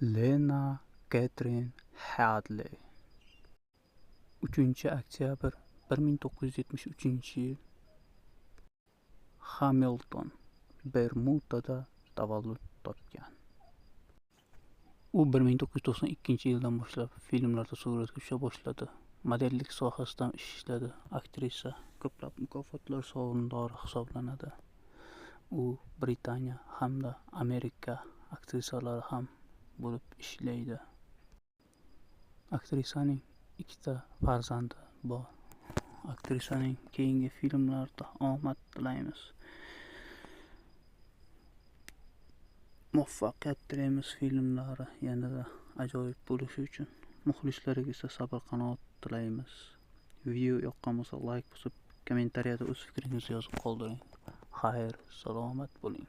Lena Ketrin Hadley. 3 oktyabr 1973-yil Hamilton, Bermudada tavallud topgan. U 1992-yildan boshlab filmlarda suratga tusha boshladi. Modellik sohasida ham ishladi. Aktrisa ko'plab mukofotlar sovrindori hisoblanadi. U Britaniya hamda Amerika aktrisalari ham bo'lib ishlaydi. Aktrisaning ikkita farzandi bor. Aktrisaning keyingi filmlarida omad tilaymiz. Muvaffaqiyat tilaymiz, filmlari yanada ajoyib bo'lishi uchun. Muxlislariga esa sabr-qanoat tilaymiz. Video yoqqan bo'lsa like bosib, kommentariyada o'z fikringizni yozib qoldiring. Xayr, salomat bo'ling.